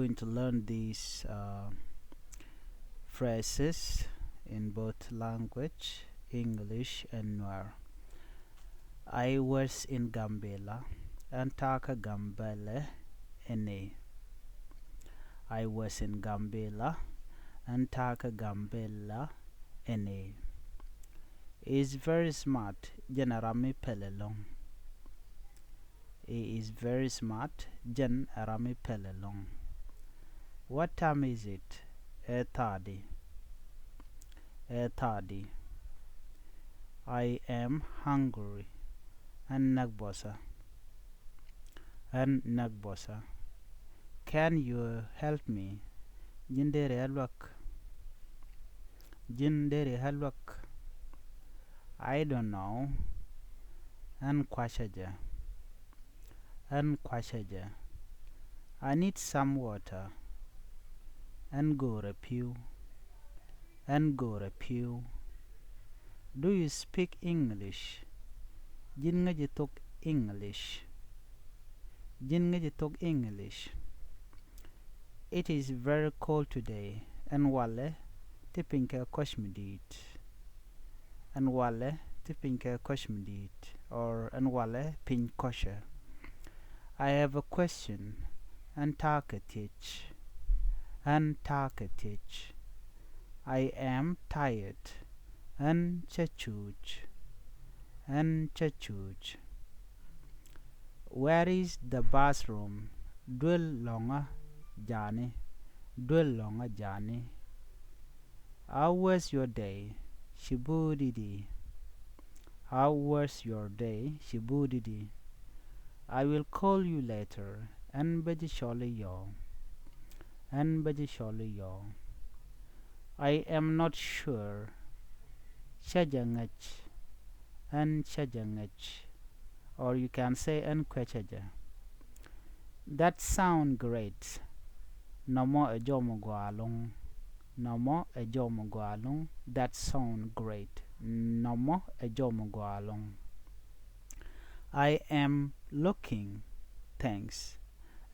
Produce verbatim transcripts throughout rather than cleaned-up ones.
going to learn these uh, phrases in both language, English and Nuer. I was in Gambela, and taka Gambela ene. I was in Gambela, and taka Gambela ene. He is very smart, jɛn ɛ ram mi pɛl ɛlɔ̱ŋ. He is very smart, jɛn ɛ ram mi pɛl ɛlɔ̱ŋ. What time is it? Ɛ thaadi. Ɛ thaadi. I am hungry. Ɣän näk buɔthä. Ɣän näk buɔthä. Can you help me? Ji̱n deri ɣä luäk? Ji̱n deri ɣä luäk? I don't know. Ɣän kuacä jɛ. Ɣän kuacä jɛ. I need some water. Ɣän go̱o̱rä pi̱w. Ɣän go̱o̱rä pi̱w. Do you speak English? Ji̱n ŋäci thok English? Ji̱n ŋäci thok English? It is very cold today. Ɛn walɛ ti piny kɛ kɔc mi di̱i̱t. Ɛn walɛ ti piny kɛ kɔc mi di̱i̱t, or ɛn walɛ piny kɔcɛ. I have a question. Ɣän ta̱a̱ kɛ thiec. Ɣän ta̱a̱ kɛ thiec. I am tired. Ɣän cä cuuc. Ɣän cä cuuc. Where is the bathroom? Duel lɔ̱ŋä ja̱a̱ni. Duel lɔ̱ŋä ja̱a̱ni. How was your day? Ci buut i̱di? How was your day? Ci buut i̱di? I will call you later. Ɣän bä ji̱ cɔl i̱ yɔ̱ɔ̱. Ɣän bä ji̱ cɔl i̱ yɔ̱ɔ̱. I am not sure. Cä jɛ ŋäc. Ɣän cä jɛ ŋäc. Or you can say ɣän kuecä jɛ. That sound great. Nɔmɔ ɛ jɔw mi gɔaa ɛlɔ̱ŋ. Nɔmɔ ɛ jɔw mi gɔaa ɛlɔ̱ŋ. That sound great. Nɔmɔ ɛ jɔw mi gɔaa ɛlɔ̱ŋ. I am looking. Thanks.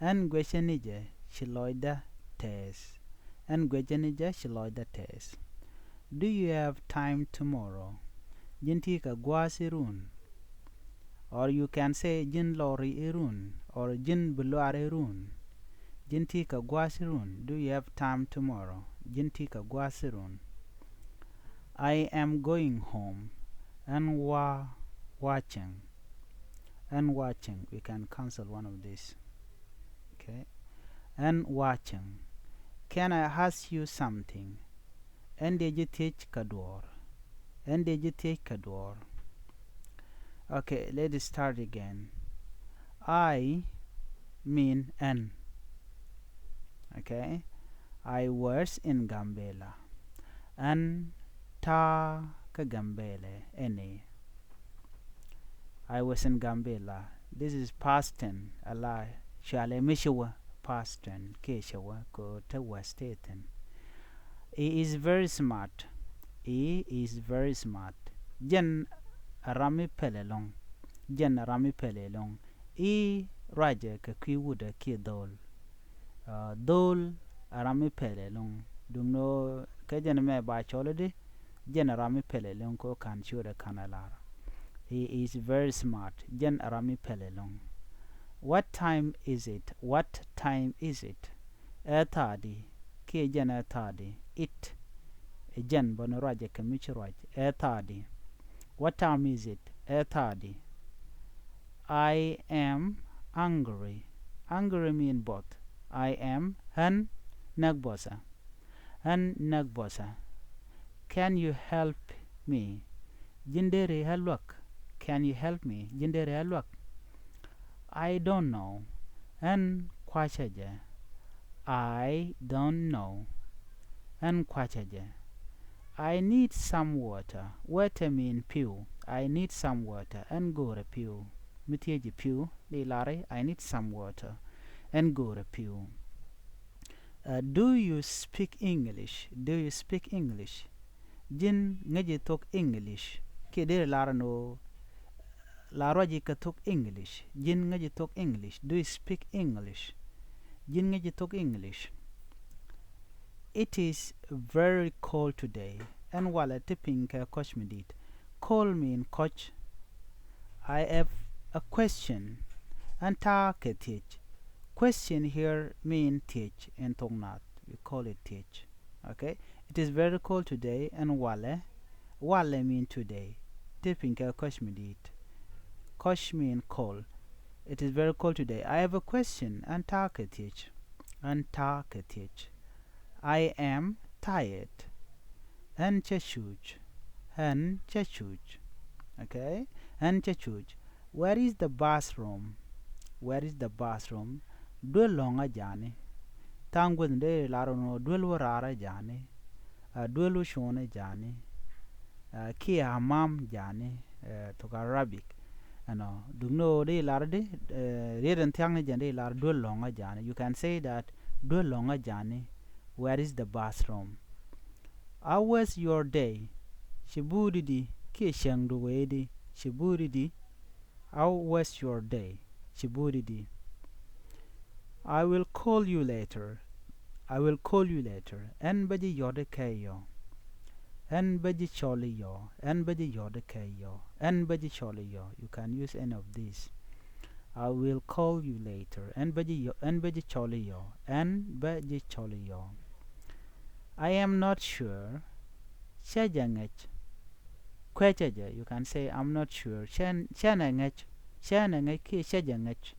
Ɣän guecä ni jɛ, ci lɔcdä tɛɛth. Ɣän guecä ni jɛ, ci lɔcdä tɛɛth. Do you have time tomorrow? Ji̱n ti̱i̱ kɛ gua̱a̱th i̱ run? Or you can say, ji̱n lɔri i̱ run, or ji̱n bi luaar i̱ run. Ji̱n ti̱i̱ kɛ gua̱a̱th i̱ run? Do you have time tomorrow? Ji̱n ti̱i̱ kɛ gua̱a̱th i̱ run? I am going home. Ɣän wa, wa cieŋ. Ɣän wa cieŋ. We can cancel one of this. Okay. Ɣän wa cieŋ. Can I ask you something? Ɣän dëë ji̱ thiec kä duɔ̱ɔ̱r? Ɣän dëë ji̱ thiec kä duɔ̱ɔ̱r? Okay, let us start again. I mean ɣän. Okay. I was in Gambela. Ɣän ta̱a̱ kä Gambela ɛni. I was in Gambela. This is past tense. Ala cualɛ mi ci wä, past tense kiɛ ci wä kɛ ɣöö te wä stated. He is very smart. He is very smart. Jɛn ɛ ram mi pɛl ɛlɔ̱ŋ. Jɛn ɛ ram mi pɛl ɛlɔ̱ŋ. I̱ ruacɛ kɛ kui̱ wutdä kiɛ dho̱o̱l. Dho̱o̱l ɛ ram mi pɛl ɛlɔ̱ŋ. Duŋni ɣöö kɛ jɛn ɛmɛ ba cɔl i̱di, jɛn ɛ ram mi pɛl ɛlɔ̱ŋ kɛ ɣöö ka̱n ciötdɛ ka̱n ɛ lar. He is very smart. Jɛn ɛ ram mi pɛl ɛlɔ̱ŋ. What time is it? What time is it? Ɛ tha̱a̱di? Kiɛ jɛn ɛ tha̱a̱di? It. Ɛ jɛn bä ni ruacɛ kɛ mi ci ruac. Ɛ tha̱a̱di? What time is it? Ɛ tha̱a̱di? I am hungry. Hungry mean buɔth. I am, ɣän näk buɔthä. Ɣän näk buɔthä. Can you help me? Ji̱n deri ɣä luäk? Can you help me? Ji̱n deri ɣä luäk? I don't know. Ɣän kuacä jɛ. I don't know. Ɣän kuacä jɛ. I need some water. Water mean pi̱w. I need some water. Ɣän go̱o̱rä pi̱w. Mi thiec ji̱ pi̱w, di lari, I need some water. Ɣän go̱o̱rä pi̱w. Do you speak English? Do you speak English? Ji̱n ŋäci thok English? Kiɛ deri lar ni ɣöö la ruaci kɛ thok English. Ji̱n ŋäci thok English? Do you speak English? Ji̱n ŋäc ji̱ thok English. It is very cold today. Ɛn walɛ te piny kɛ kɔc mi di̱i̱t. Cold mean kɔc. I have a question. Ɛn ta̱a̱ kɛ thiec. Question here mean thiec in thok naath. We call it thiec. Okay? It is very cold today. Ɛn walɛ. Walɛ mean today. Te piny kɛ kɔc mi di̱i̱t. Kɔc mean cold. It is very cold today. I have a question. Ɛn ta̱a̱ kɛ thiec. Ɛn ta̱a̱ kɛ thiec. I am tired. Ɛn cä cuuc. Ɛn cä cuuc. Okay? Ɛn cä cuuc. Where is the bathroom? Where is the bathroom? Duel lɔ̱ŋä ja̱a̱ni. Tha̱a̱ŋ guäthni dee lar ɛn ɣöö duel wä raarä ja̱a̱ni. A duel wä cuɔ̱ɔ̱nä ja̱a̱ni. A kiɛ hammam ja̱a̱ni. Ɛ thok Arabic. Ɛnɔ, duŋni ɣöö dee lar di, ɛ riet ɛn thia̱ŋni jɛn dee lar duel lɔ̱ŋä ja̱a̱ni. You can say that duel lɔ̱ŋä ja̱a̱ni. Where is the bathroom? How was your day? Ci buuri di kiɛ cäŋdu wee di? Ci buuri di? How was your day? Ci buuri di? I will call you later. I will call you later. Ɛn bä ji̱ yɔ̱t i̱ kɛy yɔ. Ɛn bä ji̱ cɔl i̱ yɔ. Ɛn bä ji̱ yɔ̱t i̱ kɛy yɔ. Ɛn bä ji̱ cɔl i̱ yɔ. You can use any of these. I will call you later. Ɛn bä ji̱ yɔ, ɛn bä ji̱ cɔl i̱ yɔ. Ɛn bä ji̱ cɔl i̱ yɔ. I am not sure. Cä jɛ ŋäc. Kuecä jɛ, you can say, I'm not sure. Cän, cän ɛ ŋäc. Cän ɛ ŋäc kiɛ cä jɛ ŋäc.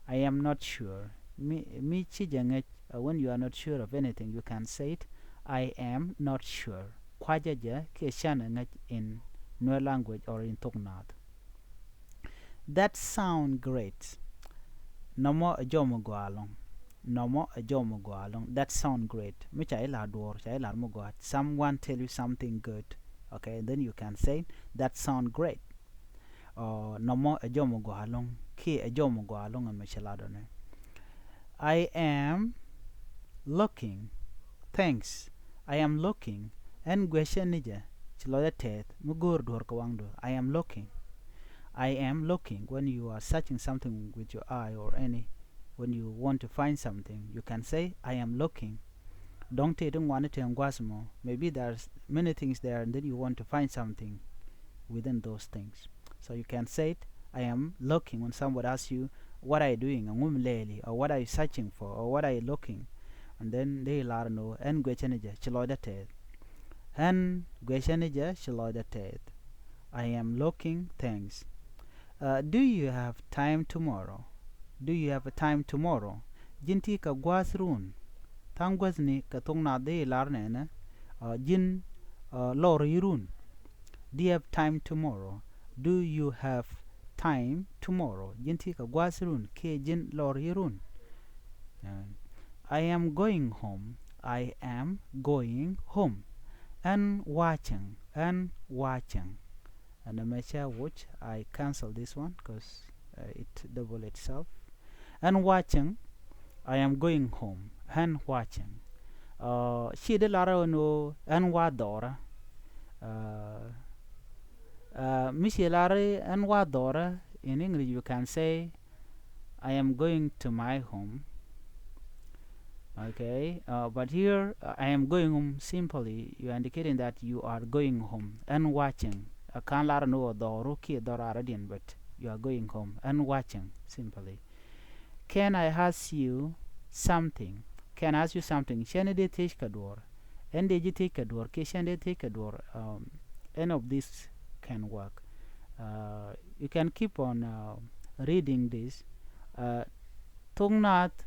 I am not sure. Mi, mi ci jɛ ŋäc, uh, when you are not sure of anything, you can say it, I am not sure. Kuacä jɛ kiɛ cän ɛ ŋäc in Nuer language or in thok naath. That sound great. Nɔmɔ ɛ jɔw mi gɔaa ɛlɔ̱ŋ. Nɔmɔ ɛ jɔw mi gɔaa ɛlɔ̱ŋ. That sound great. Mi ca i̱ lar duɔ̱ɔ̱r, ca i̱ lar mi gɔaa. Someone tell you something good. Okay, then you can say, that sound great. Ɔ, nɔmɔ ɛ jɔw mi gɔaa ɛlɔ̱ŋ. Kiɛ ɛ jɔw mi gɔaa ɛlɔ̱ŋ ɛmɛ ci lar dɔ̱nɛ. I am looking. Thanks. I am looking. Ɛn guiɛcä ni jɛ, ci lɔcdä tɛth mi go̱o̱r duɔ̱ɔ̱r kɛ waŋdu. I am looking. I am looking. When you are searching something with your eye or any, when you want to find something, you can say, I am looking. Dɔ̱ŋ tëë ti ŋuani tëë gua̱a̱th mɔ. Maybe there's many things there, and then you want to find something within those things. So you can say it, I am looking, when somebody asks you, what are you doing? Ɛŋu mi lɛɛli? Or what are you searching for? Or what are you looking? And then dee lar ni ɣöö ɛn guiɛcä ni jɛ, ci lɔcdä tɛth. Ɛn guiɛcä ni jɛ, ci lɔcdä tɛth. I am looking, thanks. Uh, do you have time tomorrow? Do you have a time tomorrow? Ji̱n ti kɛ gua̱a̱th run? Tha̱a̱ŋ guäthni kɛ thok naath dee lar nɛnɛ, uh, ji̱n, uh, lɔr i̱ run? Do you have time tomorrow? Do you have time tomorrow? Ji̱n ti kɛ gua̱a̱th run kiɛ ji̱n lɔr i̱ run? Uh, I am going home. I am going home. Ɛn wa cieŋ. Ɛn wa cieŋ. Ɛn ɛmɛ cä wuc, I cancel this one 'cause, uh, it double itself. Ɛn wa cieŋ. I am going home. Ɛn wa cieŋ. Uh, ci dee lar ɛn ɣöö ɛn wa dhɔrä. Uh, uh, mi ci lar ɛn wa dhɔrä, in English you can say, I am going to my home. Okay, uh, but here, uh, I am going home, simply you are indicating that you are going home. Ɛn wa cieŋ. A ka̱n lar ni ɣöö dhɔru kiɛ dhɔr aradiɛn, but you are going home. Ɛn wa cieŋ, simply. Can I ask you something? Can I ask you something? Cä ni dee thiec kɛ duɔ̱ɔ̱r? Ɛn dee ji̱ thiec kɛ duɔ̱ɔ̱r kiɛ cä ni dee thiec kɛ duɔ̱ɔ̱r? Um, any of this can work. Uh, you can keep on, uh, reading this. Uh, thok naath,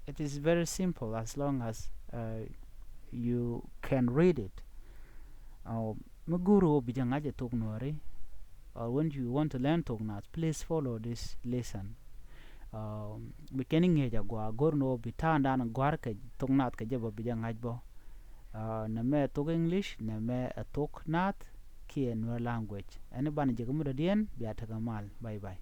it is very simple as long as, uh, you can read it. Uh, mi go̱o̱ri ɣöö bi jɛ ŋa̱c ɛ thok Nuääri, or when you want to learn thok naath, please follow this lesson. Uh, bi kɛn i̱ ŋi̱eec agɔaa, go̱r ni ɣöö bi ta̱a̱ŋdan gua̱a̱r kɛ thok naath kɛ jɛ bä bi jɛ ŋa̱c bä. Uh, nɛmɛ ɛ thok English, nɛmɛ ɛ thok naath kiɛ Nuer language. Ɛn i̱ banɛ jɛ kɛ mudɔ̱diɛn, bia tekɛ mal. Bye bye.